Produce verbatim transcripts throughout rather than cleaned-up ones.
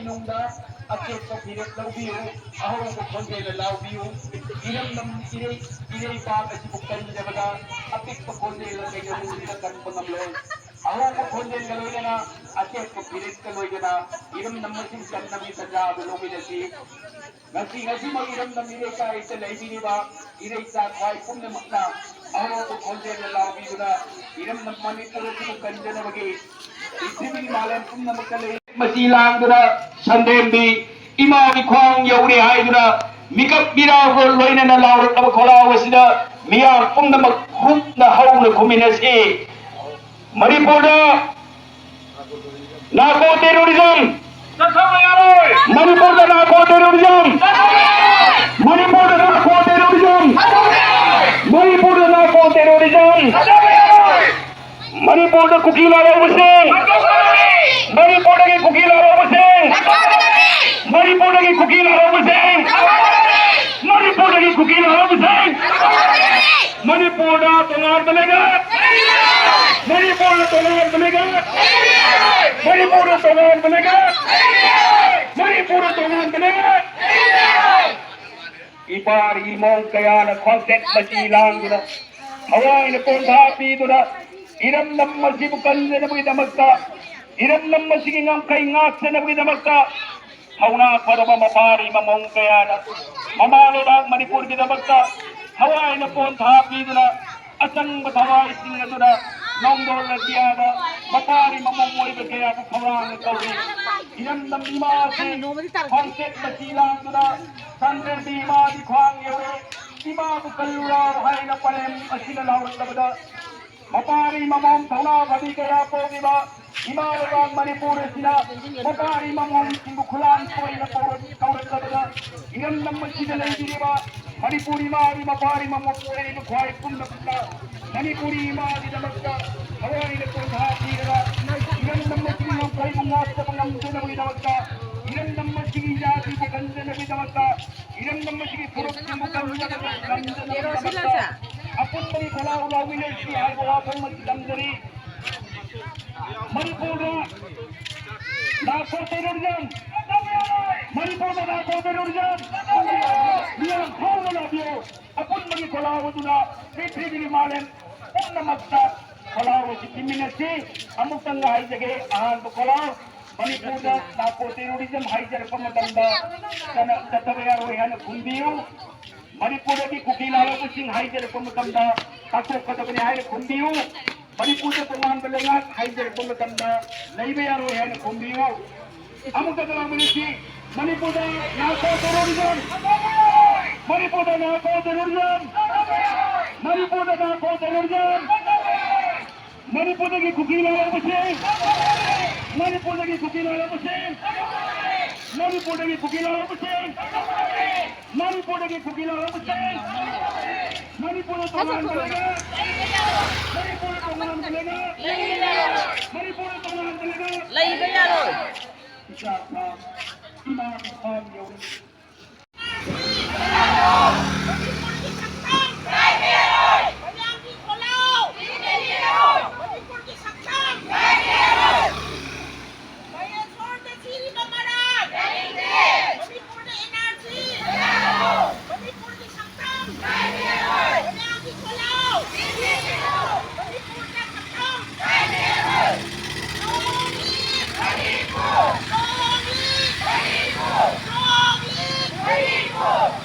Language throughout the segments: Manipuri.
ꯅꯨꯡꯗ ꯑꯆꯦꯠꯄ ꯐꯤꯔꯦꯞ ꯂꯧꯕꯤꯌꯨ, ꯑꯍꯧꯕ ꯈꯣꯟꯖꯦꯜꯗ ꯂꯥꯎꯕꯤꯌꯨ꯫ ꯏꯔꯝꯗꯝ ꯏꯔꯩ ꯏꯔꯩꯄꯥꯛ ꯑꯁꯤꯕꯨ ꯀꯟꯖꯕꯗ ꯑꯄꯤꯛꯄ ꯈꯣꯟꯖꯦꯜꯅ ꯀꯩꯗꯧꯅꯨꯡꯗ ꯀꯟꯕ ꯉꯝꯂꯣꯏ꯫ ꯑꯍꯧꯕ ꯈꯣꯟꯖꯦꯜꯒ ꯂꯣꯏꯅꯅ ꯑꯆꯦꯠꯄ ꯐꯤꯔꯦꯞꯀ ꯂꯣꯏꯅꯅ ꯏꯔꯝꯗꯝ ꯑꯁꯤ ꯆꯝꯅꯕꯤ ꯇꯟꯖꯥ ꯑꯗꯨ ꯂꯧꯃꯤꯟꯅꯁꯤ꯫ ꯉꯁꯤ ꯉꯁꯤꯃꯛ ꯏꯔꯝꯗꯝ ꯏꯔꯩꯀꯥꯏꯗ ꯂꯩꯕꯤꯔꯤꯕ ꯏꯔꯩꯆꯥ ꯈ꯭ꯋꯥꯏ ꯄꯨꯝꯅꯃꯛꯅ ꯑꯍꯧꯕ ꯈꯣꯟꯖꯦꯜꯅ ꯂꯥꯎꯕꯤꯗꯨꯅ ꯏꯔꯝꯗꯝ ꯃꯅꯤꯄꯨꯔ ꯑꯁꯤꯕꯨ ꯀꯟꯖꯅꯕꯒꯤ ꯄ꯭ꯔꯤꯊꯤꯕꯤꯒꯤ ꯃꯥꯂꯦꯝ ꯄꯨꯝꯅꯃꯛꯇ ꯂꯩ꯫ ꯃꯁꯤ ꯂꯥꯡꯗꯨꯅ ꯁꯟꯗ꯭ꯔꯦꯝꯕꯤ ꯏꯃꯥꯒꯤ ꯈ꯭ꯋꯥꯡ ꯌꯧꯔꯦ ꯍꯥꯏꯗꯨꯅ ꯃꯤꯀꯞ ꯃꯤꯔꯥꯎꯒ ꯂꯣꯏꯅꯅ ꯂꯥꯎꯔꯛꯂꯕ ꯈꯣꯜꯂꯥꯎ ꯑꯁꯤꯗ ꯃꯤꯌꯥꯝ ꯄꯨꯝꯅꯃꯛ ꯍꯨꯞꯅ ꯍꯧꯅ ꯈꯨꯝꯃꯤꯟꯅꯁꯤ꯫ ꯃꯅꯤꯄꯨꯔꯗ narco terrorism! ꯆꯠꯊꯕ ꯌꯥꯔꯣꯏ! ꯃꯅꯤꯄꯨꯔꯗ narco terrorism! ꯆꯠꯊꯕ ꯌꯥꯔꯣꯏ! ꯃꯅꯤꯄꯨꯔꯗ narco terrorism! ꯆꯠꯊꯕ ꯌꯥꯔꯣꯏ! ꯃꯅꯤꯄꯨꯔꯗ narco terrorism! ꯆꯠꯊꯕ ꯌꯥꯔꯣꯏ! ꯃꯅꯤꯄꯨꯔꯗ ꯀꯨꯀꯤ ꯂꯥꯜꯍꯧꯕꯁꯤꯡ! ꯆꯠꯊꯕ ꯌꯥꯔꯣꯏ! ꯃꯅꯤꯄꯨꯔꯗꯒꯤ ꯀꯨꯀꯤ ꯂꯥꯜꯍꯧꯕꯁꯤꯡ! ꯆꯠꯊꯕ ꯌꯥꯔꯣꯏ! ꯃꯅꯤꯄꯨꯔꯗꯒꯤ ꯀꯨꯀꯤ ꯂꯥꯜꯍꯧꯕꯁꯤꯡ! ꯆꯠꯊꯕ ꯌꯥꯔꯣꯏ! ꯃꯅꯤꯄꯨꯔꯗꯒꯤ ꯀꯨꯀꯤ ꯂꯥꯜꯍꯧꯕꯁꯤꯡ! ꯆꯠꯊꯕ ꯌꯥꯔꯣꯏ! ꯃꯅꯤꯄꯨꯔꯗ ꯇꯣꯉꯥꯟꯕ ꯂꯩꯉꯥꯛ! ꯃꯅꯤꯄꯨꯔꯗ ꯇꯣꯉꯥꯟꯕ ꯂꯩꯉꯥꯛ! ꯃꯅꯤꯄꯨꯔꯗ ꯇꯣꯉꯥꯟꯕ ꯂꯩꯉꯥꯛ! ꯃꯅꯤꯄꯨꯔꯗ ꯇꯣꯉꯥꯟꯕ ꯂꯩꯉꯥꯛ! ꯏꯄꯥ ꯏꯃꯣꯡ ꯀꯌꯥꯅ ꯈꯣꯡꯆꯠ ꯃꯆꯤ ꯂꯥꯡꯗꯨꯅ ꯊꯋꯥꯏꯅ ꯄꯣꯟꯊꯥ ꯄꯤꯗꯨꯅ ꯏꯔꯝꯗꯝ ꯑꯁꯤꯕꯨ ꯀꯟꯖꯅꯕꯒꯤꯗꯃꯛꯇ, ꯏꯔꯝꯗꯝ ꯑꯁꯤꯒꯤ ꯉꯝꯈꯩ ꯉꯥꯛꯆꯅꯕꯒꯤꯗꯃꯛꯇ ꯊꯧꯅꯥ ꯐꯔꯕ ꯃꯄꯥꯔꯤ ꯃꯃꯣꯡ ꯀꯌꯥꯅ ꯃꯃꯥ ꯂꯩꯕꯥꯛ ꯃꯅꯤꯄꯨꯔꯒꯤꯗꯃꯛꯇ ꯊꯋꯥꯏꯅ ꯄꯣꯟꯊꯥ ꯄꯤꯗꯨꯅ ꯑꯆꯪꯕ ꯊꯋꯥꯏꯁꯤꯡ ꯑꯗꯨꯅ ꯅꯣꯡꯗꯣꯜ ꯑꯇꯤꯌꯥꯗ ꯃꯄꯥꯔꯤ ꯃꯃꯣꯡ ꯑꯣꯏꯕ ꯀꯌꯥꯕꯨ ꯊꯧꯔꯥꯡꯅ ꯀꯧꯔꯤ꯫ ꯏꯔꯝꯗꯝ ꯏꯃꯥ ꯑꯁꯤ ꯈꯣꯡꯆꯠ ꯃꯆꯤ ꯂꯥꯡꯗꯨꯅ ꯆꯥꯟꯗꯦꯜꯒꯤ ꯏꯃꯥꯒꯤ ꯈ꯭ꯋꯥꯡ ꯌꯧꯔꯦ, ꯏꯃꯥꯕꯨ ꯀꯜꯂꯨ ꯂꯥꯎ ꯍꯥꯏꯅ ꯄꯂꯦꯝ ꯑꯁꯤꯅ ꯂꯥꯎꯔꯛꯂꯕꯗ ꯃꯄꯥꯔꯤ ꯃꯃꯣꯝ ꯊꯧꯅꯥ ꯐꯕꯤ ꯀꯌꯥ ꯄꯣꯛꯂꯤꯕ ꯏꯃꯥ ꯂꯩꯕꯥꯛ ꯃꯅꯤꯄꯨꯔ ꯑꯁꯤꯅ ꯃꯄꯥꯔꯤ ꯃꯃꯣꯝꯁꯤꯡꯕꯨ ꯈꯨꯂꯥꯟ ꯇꯣꯏꯅ ꯀꯧꯔꯛ-, ꯀꯧꯔꯛꯂꯕꯗ ꯏꯔꯝꯗꯝ ꯑꯁꯤꯗ ꯂꯩꯕꯤꯔꯤꯕ ꯃꯅꯤꯄꯨꯔ ꯏꯃꯥꯒꯤ ꯃꯄꯥꯔꯤ ꯃꯃꯣꯝ ꯑꯣꯏꯔꯤꯕ ꯈ꯭ꯋꯥꯏ ꯄꯨꯝꯅꯃꯛꯅ ꯃꯅꯤꯄꯨꯔꯤ ꯏꯃꯥꯒꯤꯗꯃꯛꯇ ꯊꯋꯥꯏꯅ ꯄꯣꯟꯊꯥ ꯄꯤꯔꯒ ꯏꯔꯝꯗꯝ ꯑꯁꯤꯒꯤ ꯉꯝꯈꯩꯕꯨ ꯉꯥꯛꯆꯕ ꯉꯝꯖꯅꯕꯒꯤꯗꯃꯛꯇ, ꯏꯔꯝꯗꯝ ꯑꯁꯤꯒꯤ ꯖꯥꯇꯤꯕꯨ ꯀꯟꯖꯅꯕꯒꯤꯗꯃꯛꯇ, ꯏꯔꯝꯗꯝ ꯑꯁꯤꯒꯤ ꯐꯨꯔꯨꯞꯁꯤꯡꯕꯨ ꯀꯟꯖꯅꯕꯒꯤꯗꯃꯛꯇ ꯑꯄꯨꯟꯕꯒꯤ ꯈꯣꯜꯂꯥꯎ ꯂꯥꯎꯃꯤꯟꯅꯁꯤ ꯍꯥꯏꯕ ꯋꯥꯐꯝ ꯑꯁꯤ ꯊꯝꯖꯔꯤ꯫ ꯃꯅꯤꯄꯨꯔꯗ narco terrorism ꯃꯅꯤꯄꯨꯔꯗ ꯅꯥꯔꯀꯣ ꯇꯦꯔꯣꯔꯤꯖꯝ ꯃꯤꯌꯥꯝ ꯐꯥꯎꯅ ꯂꯥꯛꯄꯤꯌꯨ꯫ ꯑꯄꯨꯟꯕꯒꯤ ꯈꯣꯜꯂꯥꯎ ꯑꯗꯨꯅ ꯄ꯭ꯔꯤꯊꯤꯕꯤꯒꯤ ꯃꯥꯂꯦꯝ ꯄꯨꯝꯅꯃꯛꯇ ꯈꯣꯜꯂꯥꯎ ꯑꯁꯤ ꯄꯤꯃꯤꯟꯅꯁꯤ꯫ ꯑꯃꯨꯛꯇꯪꯒ ꯍꯥꯏꯖꯒꯦ, ꯑꯍꯥꯟꯕ ꯈꯣꯜꯂꯥꯎ, ꯃꯅꯤꯄꯨꯔꯗ ꯅꯥꯔꯀꯣ ꯇꯦꯔꯣꯔꯤꯖꯝ ꯍꯥꯏꯖꯔꯛꯄ ꯃꯇꯝꯗ ꯆꯠꯅ-, ꯆꯠꯇꯕ ꯌꯥꯔꯣꯏ ꯍꯥꯏꯅ ꯈꯨꯝꯕꯤꯌꯨ꯫ ꯃꯅꯤꯄꯨꯔꯗꯒꯤ ꯀꯨꯀꯤ ꯂꯥꯜꯍꯧꯕꯁꯤꯡ ꯍꯥꯏꯖꯔꯛꯄ ꯃꯇꯝꯗ ꯇꯥꯟꯊꯣꯛꯀꯗꯕꯅꯤ ꯍꯥꯏꯅ ꯈꯨꯝꯕꯤꯌꯨ꯫ ꯃꯅꯤꯄꯨꯔꯗ ꯇꯣꯉꯥꯟꯕ ꯂꯩꯉꯥꯛ ꯍꯥꯏꯖꯔꯛꯄ ꯃꯇꯝꯗ ꯂꯩꯕ ꯌꯥꯔꯣꯏ ꯍꯥꯏꯅ ꯈꯨꯝꯕꯤꯌꯨ꯫ ꯑꯃꯨꯛꯇ ꯂꯥꯎꯃꯤꯟꯅꯁꯤ꯫ ꯃꯅꯤꯄꯨꯔꯗ ꯅꯥꯔꯀꯣ ꯇꯦꯔꯣꯔꯤꯖꯝ! ꯃꯅꯤꯄꯨꯔꯗ ꯅꯥꯔꯀꯣ ꯇꯦꯔꯣꯔꯤꯖꯝ! ꯃꯅꯤꯄꯨꯔꯗ ꯅꯥꯔꯀꯣ ꯇꯦꯔꯣꯔꯤꯖꯝ! ꯃꯅꯤꯄꯨꯔꯗꯒꯤ ꯀꯨꯀꯤ ꯂꯥꯜꯍꯧꯕꯁꯤꯡ! ꯃꯅꯤꯄꯨꯔꯗꯒꯤ ꯀꯨꯀꯤ ꯂꯥꯜꯍꯧꯕꯁꯤꯡ! ꯃꯅꯤꯄꯨꯔꯗꯒꯤ ꯀꯨꯀꯤ ꯂꯥꯜꯍꯧꯕꯁꯤꯡ! ꯃꯅꯤꯄꯨꯔꯗꯒꯤ ꯀꯨꯀꯤ ꯂꯥꯜꯍꯧꯕꯁꯤꯡ! ꯃꯅꯤꯄꯨꯔꯗ ꯇꯣꯉꯥꯟꯕ ꯂꯩꯉꯥꯛ! ꯃꯅꯤꯄꯨꯔꯗ ꯇꯣꯉꯥꯟꯕ ꯂꯩꯉꯥꯛ! ꯃꯅꯤꯄꯨꯔꯗ ꯇꯣꯉꯥꯟꯕ ꯂꯩꯉꯥꯛ! ꯂꯩꯕ ꯌꯥꯔꯣꯏ! ꯏꯆꯥ ꯏꯄꯥ, ꯏꯃꯥ ꯏꯄꯥ ꯌꯧꯔꯦ꯫ ꯃꯅꯤꯄꯨꯔꯒꯤ ꯁꯛꯇꯝ! ꯃꯌꯥꯝꯒꯤ ꯈꯣꯜꯂꯥꯎ! ꯃꯅꯤꯄꯨꯔꯒꯤ ꯁꯛꯇꯝ! ꯃꯌꯥꯝ ꯁꯣꯔꯗ ꯁꯤꯔꯤꯕ ꯃꯔꯥꯜ! ꯃꯅꯤꯄꯨꯔꯗ ꯑꯦꯟ ꯑꯥꯔ ꯁꯤ! ꯃꯅꯤꯄꯨꯔꯒꯤ ꯁꯛꯇꯝ! ꯃꯌꯥꯝꯒꯤ ꯈꯣꯜꯂꯥꯎ! ꯃꯅꯤꯄꯨꯔꯗ ꯁꯛꯇꯝ!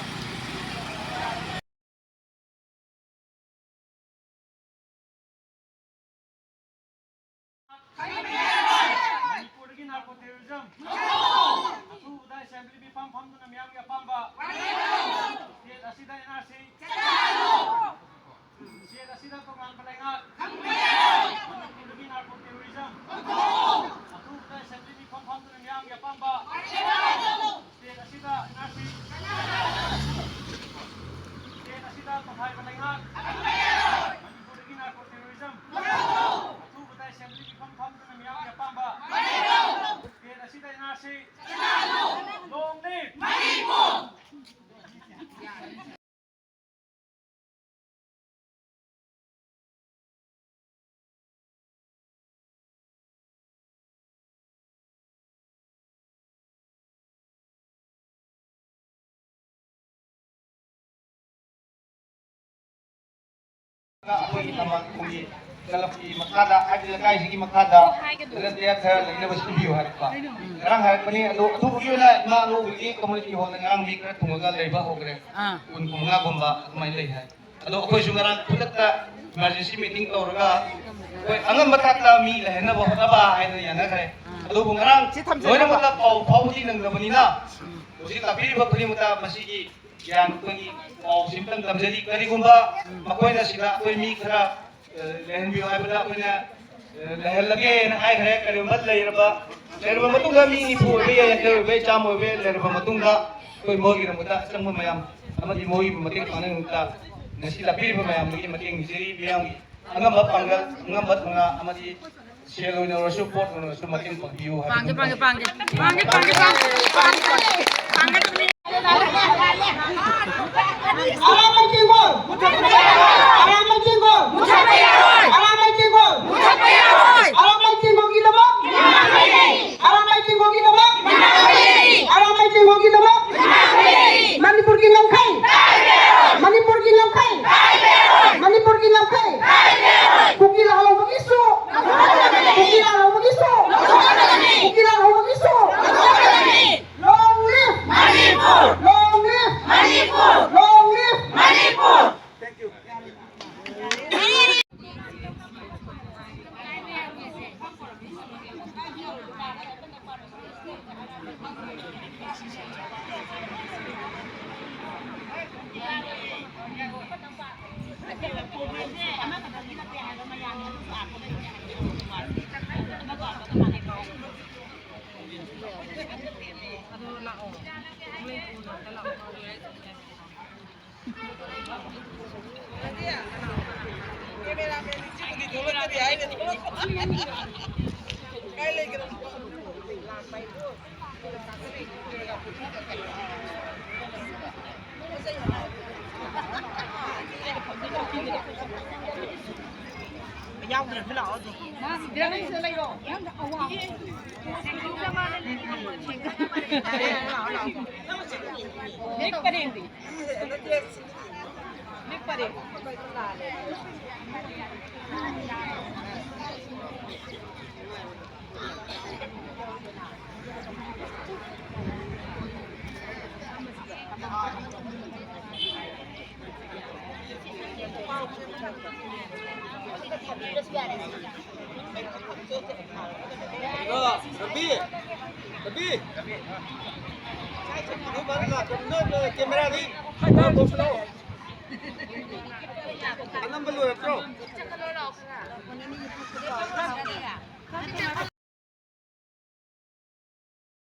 ꯃꯅꯤꯄꯨꯔꯗꯒꯤ ꯅꯥꯔꯀꯣ ꯇꯦꯔꯣꯔꯤꯖꯝ! ꯑꯊꯨꯕꯗ ꯑꯦꯁꯦꯝꯕ꯭ꯂꯤ ꯃꯤꯐꯝ ꯐꯝꯗꯨꯅ ꯃꯤꯌꯥꯝꯒꯤ ꯑꯄꯥꯝꯕ ꯁ꯭ꯇꯦꯠ ꯑꯁꯤꯗ ꯑꯦꯟ ꯑꯥꯔ ꯁꯤ! ꯁ꯭ꯇꯦꯠ ꯑꯁꯤꯗ ꯇꯣꯉꯥꯟꯕ ꯂꯩꯉꯥꯛ! ꯃꯅꯤꯄꯨꯔꯗꯒꯤ ꯅꯥꯔꯀꯣ ꯇꯦꯔꯣꯔꯤꯖꯝ! ꯑꯊꯨꯕꯗ ꯑꯦꯁꯦꯝꯕ꯭ꯂꯤ ꯃꯤꯐꯝ ꯐꯝꯗꯨꯅ ꯃꯤꯌꯥꯝꯒꯤ ꯑꯄꯥꯝꯕ ꯁ꯭ꯇꯦꯠ ꯑꯁꯤꯗ ꯑꯦꯟ ꯑꯥꯔ ꯁꯤ! ꯁ꯭ꯇꯦꯠ ꯑꯁꯤꯗ ꯇꯣꯈꯥꯏꯕ ꯂꯩꯉꯥꯛ! ꯃꯅꯤꯄꯨꯔꯗꯒꯤ ꯅꯥꯔꯀꯣ ꯇꯦꯔꯣꯔꯤꯖꯝ! ꯑꯊꯨꯕꯗ ꯑꯦꯁꯦꯝꯕ꯭ꯂꯤ ꯃꯤꯐꯝ ꯐꯝꯗꯨꯅ ꯃꯤꯌꯥꯝꯒꯤ ꯑꯄꯥꯝꯕ ꯁ꯭ꯇꯦꯠ ꯑꯁꯤꯗ N R C! Long live! ꯑꯩꯈꯣꯏꯒꯤ ꯊꯝꯕꯥꯜ ꯈꯣꯡꯒꯤ ꯀ꯭ꯂꯕꯀꯤ ꯃꯈꯥꯗ, ꯍꯥꯏꯗꯤ ꯂꯩꯀꯥꯏꯁꯤꯒꯤ ꯃꯈꯥꯗ ꯈꯔ ꯇꯌꯥꯠ ꯈꯔ ꯂꯩꯅꯕ ꯁꯤꯟꯕꯤꯌꯨ ꯍꯥꯏꯔꯛꯄ꯫ ꯉꯔꯥꯡ ꯍꯥꯏꯔꯛꯄꯅꯤ꯫ ꯑꯗꯣ ꯑꯊꯨꯕꯒꯤ ꯑꯣꯏꯅ ꯏꯃꯥ ꯂꯧꯕꯒꯤ ꯀꯝꯃꯨꯅꯤꯇꯤ ꯍꯣꯜꯗ ꯉꯔꯥꯡ ꯃꯤ ꯈꯔ ꯊꯨꯡꯉꯒ ꯂꯩꯕ ꯍꯧꯈ꯭ꯔꯦ꯫ ꯑꯥ꯫ ꯀꯨꯟ, ꯀꯨꯟꯃꯉꯥꯒꯨꯝꯕ ꯑꯗꯨꯃꯥꯏꯅ ꯂꯩ ꯍꯥꯏ꯫ ꯑꯗꯣ ꯑꯩꯈꯣꯏꯁꯨ ꯉꯔꯥꯡ ꯈꯨꯗꯛꯇ ꯏꯃꯥꯔꯖꯦꯟꯁꯤ ꯃꯤꯇꯤꯡ ꯇꯧꯔꯒ ꯑꯩꯈꯣꯏ ꯑꯉꯝꯕ ꯊꯥꯛꯇ ꯃꯤ ꯂꯩꯍꯟꯅꯕ ꯍꯣꯠꯅꯕ ꯍꯥꯏꯅ ꯌꯥꯅꯈ꯭ꯔꯦ꯫ ꯑꯗꯨꯕꯨ ꯉꯔꯥꯡ ꯁꯤ ꯊꯝꯖꯔꯒ ꯂꯣꯏꯅꯃꯛꯇ ꯄꯥꯎ ꯐꯥꯎꯕꯗꯤ ꯅꯪꯗꯕꯅꯤꯅ ꯍꯧꯖꯤꯛ ꯂꯥꯛꯄꯤꯔꯤꯕ ꯈꯨꯗꯤꯡꯃꯛꯇ ꯃꯁꯤꯒꯤ ꯒ꯭ꯌꯥꯟ ꯑꯩꯈꯣꯏꯒꯤ ꯄꯥꯎꯁꯤꯝꯇꯪ ꯇꯝꯖꯔꯤ꯫ ꯀꯔꯤꯒꯨꯝꯕ ꯃꯈꯣꯏꯅ ꯁꯤꯗ ꯑꯩꯈꯣꯏ ꯃꯤ ꯈꯔ, ꯑ, ꯂꯩꯍꯟꯕꯤꯌꯨ ꯍꯥꯏꯕꯗ ꯑꯩꯈꯣꯏꯅ, ꯑ, ꯂꯩꯍꯜꯂꯒꯦꯅ ꯍꯥꯏꯈ꯭ꯔꯦ꯫ ꯀꯔꯤꯒꯨꯝꯕ ꯂꯩꯔꯕ, ꯂꯩꯔꯕ ꯃꯇꯨꯡꯗ ꯃꯤ ꯅꯤꯐꯨ ꯑꯣꯏꯕ ꯌꯥꯏ, ꯌꯥꯡꯈꯩ ꯑꯣꯏꯕ ꯌꯥꯏ, ꯆꯥꯝꯃ ꯑꯣꯏꯕ ꯌꯥꯏ, ꯂꯩꯔꯕ ꯃꯇꯨꯡꯗ ꯑꯩꯈꯣꯏ ꯃꯣꯏꯒꯤꯗꯃꯛꯇ ꯑꯆꯪꯕ ꯃꯌꯥꯝ ꯑꯃꯗꯤ ꯃꯣꯏꯒꯤ ꯃꯇꯦꯡ ꯄꯥꯡꯅꯕꯒꯤꯗꯃꯛꯇ ꯉꯁꯤ ꯂꯥꯛꯄꯤꯔꯤꯕ ꯃꯌꯥꯝꯗꯒꯤ ꯃꯇꯦꯡ ꯅꯤꯖꯔꯤ꯫ ꯃꯤꯌꯥꯝꯒꯤ ꯑꯉꯝꯕ ꯄꯥꯡꯒꯜ, ꯑꯉꯝꯕ ꯊꯧꯅꯥ ꯑꯃꯗꯤ ꯁꯦꯜ ꯑꯣꯏꯅ ꯑꯣꯏꯔꯁꯨ, ꯄꯣꯠ ꯑꯣꯏꯅ ꯑꯣꯏꯔꯁꯨ ꯃꯇꯦꯡ ꯄꯥꯡꯕꯤꯌꯨ ꯍꯥꯏꯕ ꯄꯥꯡꯒꯦ, ꯄꯥꯡꯒꯦ, ꯄꯥꯡꯒꯦ, ꯄꯥꯡꯒꯦ, ꯄꯥꯡꯒꯦ, ꯄꯥꯡꯒꯦ, ꯄꯥꯡꯒꯦ, ꯄꯥꯡꯒꯦ꯫ ꯑꯔꯥꯝꯕꯥꯏ ꯇꯦꯡꯒꯣꯜ! ꯑꯔꯥꯝꯕꯥꯏ ꯇꯦꯡꯒꯣꯜ! ꯃꯨꯊꯠꯄ ꯌꯥꯔꯣꯏ! ꯑꯔꯥꯝꯕꯥꯏ ꯇꯦꯡꯒꯣꯜ! ꯃꯨꯊꯠꯄ ꯌꯥꯔꯣꯏ! ꯑꯔꯥꯝꯕꯥꯏ ꯇꯦꯡꯒꯣꯜꯒꯤꯗꯃꯛ! ꯑꯔꯥꯝꯕꯥꯏ ꯇꯦꯡꯒꯣꯜꯒꯤꯗꯃꯛ! ꯑꯔꯥꯝꯕꯥꯏ ꯇꯦꯡꯒꯣꯜꯒꯤꯗꯃꯛ! ꯃꯅꯤꯄꯨꯔꯒꯤ ꯉꯝꯈꯩ! ꯃꯅꯤꯄꯨꯔꯒꯤ ꯉꯝꯈꯩ! ꯃꯅꯤꯄꯨꯔꯒꯤ ꯉꯝꯈꯩ! ꯀꯨꯀꯤ ꯂꯥꯜꯍꯧꯕꯒꯤꯁꯨ! ꯀꯨꯀꯤ ꯂꯥꯜꯍꯧꯕꯒꯤꯁꯨ! ꯀꯨꯀꯤ ꯂꯥꯜꯍꯧꯕꯒꯤꯁꯨ! Long live! Manipur! Long live! Manipur! Long live! Manipur! Thank you. ꯌꯥꯎꯗ꯭ꯔꯁꯨ ꯂꯥꯛꯑꯣ ꯑꯗꯨꯝ꯫ ꯂꯦꯞꯄꯅꯦ꯫ ꯔꯕꯤ, ꯔꯕꯤ, ꯅꯣꯏ ꯀꯦꯃꯦꯔꯥꯗꯤ ꯈꯔ ꯇꯧꯁꯤꯜꯂꯣ꯫ ꯑꯅꯝꯕ ꯂꯣꯏꯔꯛꯇ꯭ꯔꯣ?